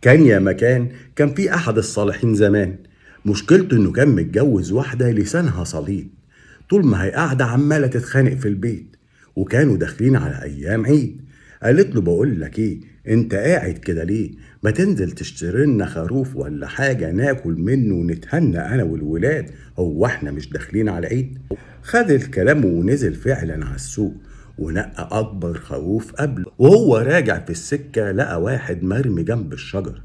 كان يا مكان كان في أحد الصالحين زمان، مشكلته إنه كان متجوز واحدة لسانها صليط، طول ما هي قاعدة عمالة تتخانق في البيت، وكانوا داخلين على أيام عيد. قالت له بقول لك إيه، أنت قاعد كده ليه؟ ما تنزل تشتري لنا خروف ولا حاجة ناكل منه ونتهنى أنا والولاد، هو إحنا مش داخلين على عيد؟ خد الكلام ونزل فعلا على السوق ونقى أكبر خروف قبله. وهو راجع في السكة لقى واحد مرمي جنب الشجر،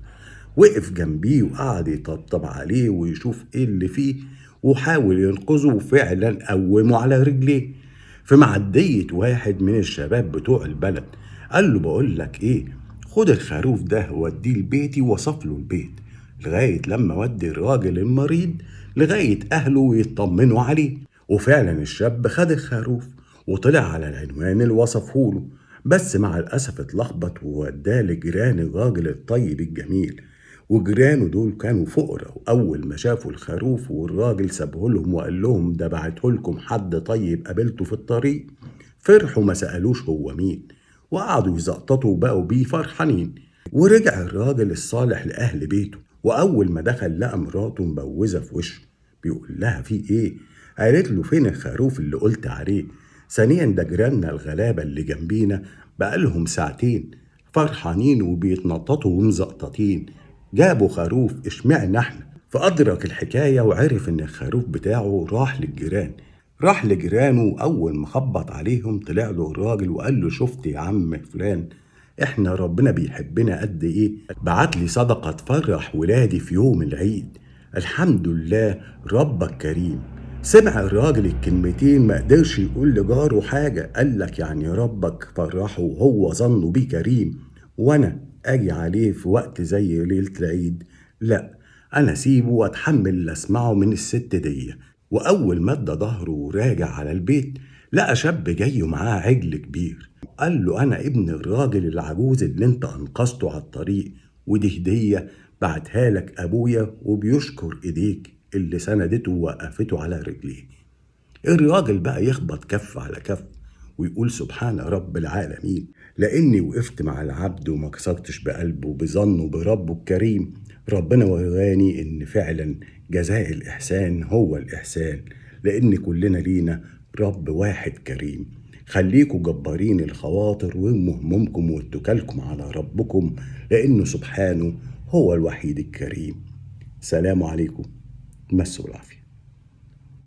وقف جنبيه وقعد يطبطب عليه ويشوف ايه اللي فيه وحاول ينقذه، وفعلا قومه على رجليه. في معدية واحد من الشباب بتوع البلد قال له بقول لك ايه، خد الخروف ده وديه لبيتي، وصف له البيت لغاية لما ودي الراجل المريض لغاية أهله ويطمنوا عليه. وفعلا الشاب خد الخروف وطلع على العنوان اللي وصفهوله، بس مع الأسف اتلخبط ووداه لجيران الراجل الطيب الجميل. وجيرانه دول كانوا فقراء، وأول ما شافوا الخروف والراجل سابه لهم وقال لهم ده بعته لكم حد طيب قابلته في الطريق، فرحوا ما سألوش هو مين، وقعدوا يزقططوا وبقوا بيه فرحانين. ورجع الراجل الصالح لأهل بيته، وأول ما دخل لقى مراته مبوزة في وشه، بيقول لها في إيه؟ قالت له فين الخروف اللي قلت عليه؟ ثانيا ده جيراننا الغلابة اللي جنبينا بقالهم ساعتين فرحانين وبيتنططوا ومزقططين، جابوا خروف، اشمعنا احنا؟ فأدرك الحكاية وعرف ان الخروف بتاعه راح للجيران. راح لجيرانه وأول ما خبط عليهم طلع له الراجل وقال له شفت يا عم فلان، احنا ربنا بيحبنا قد ايه، بعت لي صدقة تفرح ولادي في يوم العيد، الحمد لله ربك كريم. سمع الراجل الكلمتين ما قدرش يقول لجاره حاجة، قال لك يعني ربك فرحه وهو ظنه بيه كريم، وانا اجي عليه في وقت زي ليلة العيد؟ لا، انا سيبه واتحمل اللي اسمعه من الست دي. واول ما ادى ظهره وراجع على البيت لقى شاب جاي ومعاه عجل كبير، قال له انا ابن الراجل العجوز اللي انت انقذته على الطريق، ودي هدية بعتها لك ابويا وبيشكر ايديك اللي سندته ووقفته على رجليه. الراجل بقى يخبط كف على كف ويقول سبحان رب العالمين، لأني وقفت مع العبد وما كسرتش بقلبه بظنه بربه الكريم. ربنا وراني إن فعلا جزاء الإحسان هو الإحسان، لأن كلنا لينا رب واحد كريم. خليكوا جبارين الخواطر وارموا همومكم واتكالكم على ربكم، لأنه سبحانه هو الوحيد الكريم. سلام عليكم، مسوا العافية.